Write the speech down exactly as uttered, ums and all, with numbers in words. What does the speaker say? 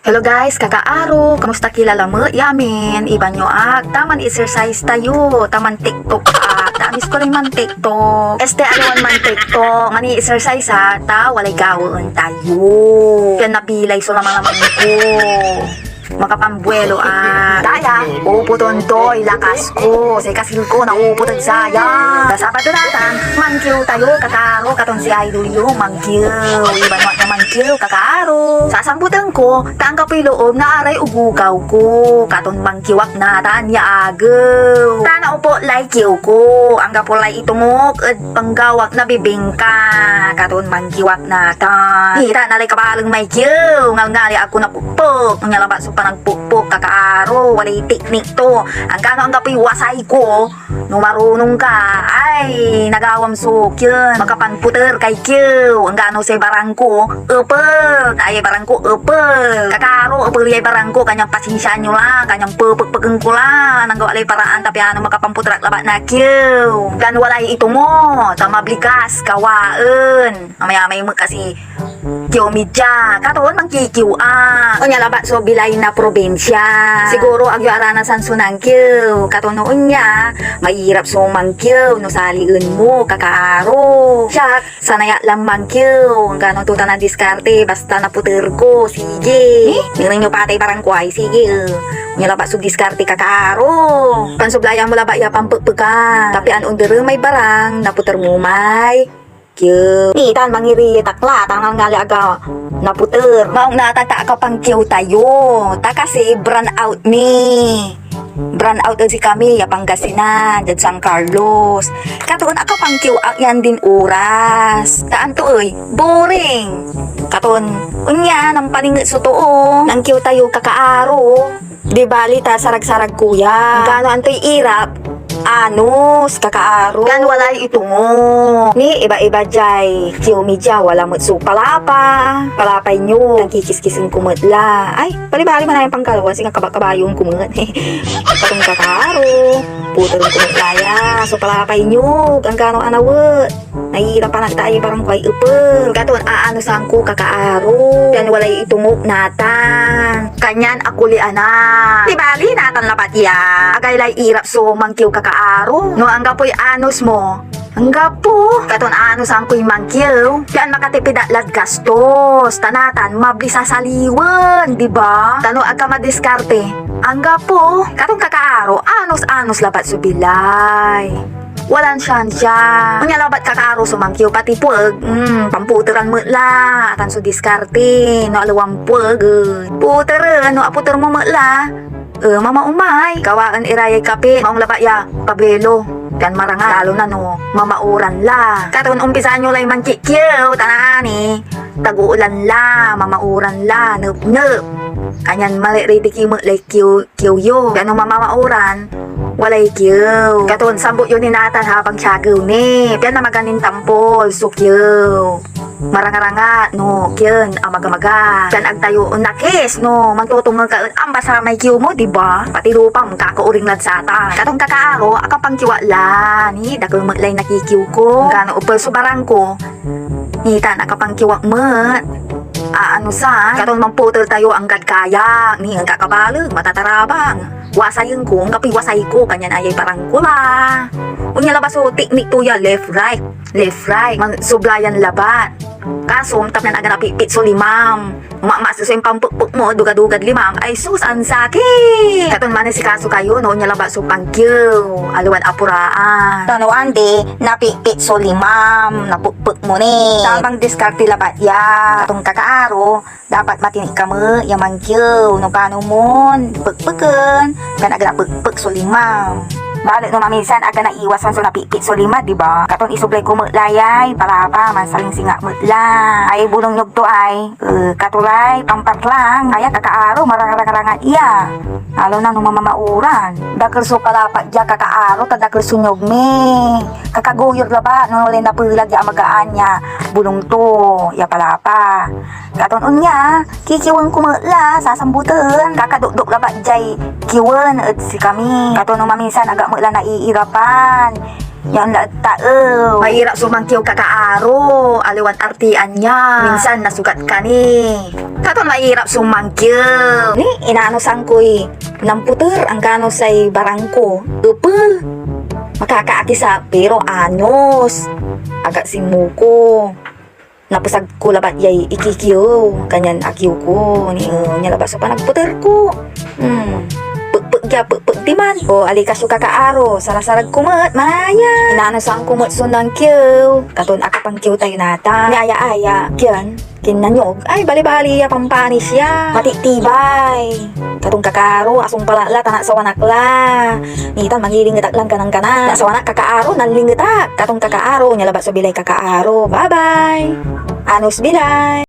Hello guys, kakaaro, kamusta ki lalamet ya amin? Iban yo ak, ta man-exercise tayo, ta man-TikTok ak, ta amis ko rin man-TikTok. Este, aliwan man-TikTok, mani-exercise ak, ta walay gawaen tayo. Pian nabilay so laman-laman ko. Makapambuelo ak. Daya, uputon toy lakas ko. Say kasil ko, naupot ed saya. Sa Sabado natan, mangkiew tayo, kakaaro, katon si idol yo, mangkiew. Iban yo ak ya mangkiew, kakaaro. Sasambutan ko, ta anggapoy loob na aray ogogaw ko. Katon mangkiew ak natan ya agew. Ta naupot lay kiew ko. Anggapo lay itumok ed panggawak na bibingka. Katon mangkiew ak natan. Ita na lay kabaleng may kiew. Ngalngali ak ko napukpok. Onya labat so panagpukpok, kakaaro. Walay teknik to. Anggano anggapoy wasay ko. No marunong ka, ay, nagawam so kien, makapangputer kay kiew, anggano say barangko, epel, ta ayay barangko, epel. Kakaaro, epel yay barangko, kanyan pasensiaan yo la, kanyan pepekpeken ko la, nanggawa lay paraan, ta piano makapamputer ak labat na kiew. Tan walay itumo, ta mablikas, gawaen. Amayamay met kasi kiew mi dia. Katon mangkikiw ak. Onya labat so bilay na probinsia. Siguro agyo aranasan so nangkiw. Katon no onya, mairap so mangkiw no salien mo, kakaaro. Siak, sanay ak lan mangkiw. Anggano to tan a diskarte, basta naputer ko. Sige. Eh? Nireng yo patay barang ko ay. Sige, eh. Onya labat so diskarte, kakaaro. Pansublayan mo labat ya pampekpekan. Ta pian onderen may barang, naputer mo may kiew. Ni tan mangiritak la, ta ngalngali ak a naputer. Maong natan ta akapangkiew tayo. Ta kasi brownout ni. Brownout ed sikami ya Pangasinan, diad San Carlos. Katon akapangkiew ak yan din oras. Ta anto ey, boring. Katon, onya, nampaninget so too. Nangkiew tayo, kakaaro. Di bali ta sarag-sarag ko ya. Anggano antoy irap? Anos, kakaaro. Tan walay itungo. Ni iba-iba diay kiew mi dia, wala met so palapa. Palapay nyo. Tan kikiskisen ko met la. Ay, balibali man ayan pangkalawan, singa kaba-kabayon ko met. Katong kakaaro. Puteren ko met la ya. So palapay nyo, anggano anawet. Naiirapan ak ta ay barang ko ay epel. Katon aanosan ko, kakaaro. Pian walay itumok natan. Kanyan akulian ak. Di bali natan labat ya. Agaylay irap so mangkiew, kakaaro. No anggapoy anos mo, anggapo. Katon aanosan koy mangkiew. Pian makatipid ak lad gastos. Ta natan mabli sasaliwen, di ba? Ta no agka madiskarte, anggapo. Katon kakaaro, anos-anos labat so bilay. Walan siansia. Onya labat, kakaaro, so mangkiew pati pueg, mm, pamputeran met la. Atan so diskarte, no aliwan pueg, eh. Puteren, no aputer mo met la, eh, mamaomay. Gawaen ira yay kape, maong labat ya pabelo. Pian marangat, lalo na no mamaoran la. Katon umpisaan yo lay mankikiew, ta natan, eh, tag-uulan la, mamaoran la, nepnep. Kanyan mali-ready ki met lay kiew, kiew yo. Pian no mamaoran, walay kiew. Katon sambut yo ni natan habang siagew ni. Pian namaga nin tampol so kiew. Marangarangat no kien a magamaga. Pian ag tayo onakis no mantotongel ka et ambasa may kiew mo, di ba? Pati lupam kakauring lad satan. Katon kakaaro, akapangkiew ak la. Ni, dakel met lay nakikiw ko. Anggano epel so barang ko. Ni tan akapangkiew ak met. Aanosan, katon mamputer tayo anggad kayak. Ni, angkakabaleg, matatarabang. Wasayen ko, anggapoy wasay ko, kanyan ayay barang ko la. Onya labat so teknik to ya, left, right, left, right. Mansublayan labat. Kaso, amta pian aga napitpit so limam. Mamaso so impampekpek mo, dugad-dugad limam. Ay sus, ansakit! Katon manisikaso kayo, no, onya labat so pangkiew. Aliwan apuraan. Ta no andi, napitpit so limam, napekpek mo ni. Tamang diskarte labat ya. Katon kakaaro, dapat matinik ka met ya mangkiew no pano mon pekpeken, pian ag napekpek so limam. Balet no maminsan, ag naiwasan so napitpit so lima, di ba? Katon isublay ko met la yay palapa, mansalinsinga met la. Ay, bulong nyog to ay, eh, kato lay pampatlang, aya kakaaro, marangarangat iya. Lalo na no mamamaoran. Dakel so palapa dia, kakaaro, ta dakel so nyog mi. Kakaguyod labat no walay napelag ya amagaan ya bulong to, ya palapa. Katon onya, kikiwen ko met la, sasambuten. Kakadokdok labat diay kiwen ed sikami. Katon no maminsan, ag ak met la naiirapan. Yan la et taew. Mairap so mangkiew, kakaaro, aliwan artian nia. Minsan nasugat ka ni. Katon mairap so mangkiew. Ni, inaanosan koy namputer, anggano say barangko. Epel. Makakaakis ak, pero anos. Agak sinmuko. Napesag ko labat yay ikikiew, kanyan akiew ko, ni, eh, nia labat so panagputer ko. Hmm. Pekpek dia, pekpek diman. O, alikas yo, kakaaro, sarasarag ko met, manaya. Inaanosan ko met so nangkiew. Katon akapangkiew tayo natan. Ni aya-aya, kian, kinanyog. Ay, bali-bali ya pampanis ya. Matitibay. Katon, kakaaro, asumpal ak la, tan nasawan ak la. Nitan mangilinget ak lan kanan-kanan. Nasawan ak, kakaaro, nanlinget ak. Katon, kakaaro, nia labat so bilay, kakaaro. Bye-bye. Anos bilay.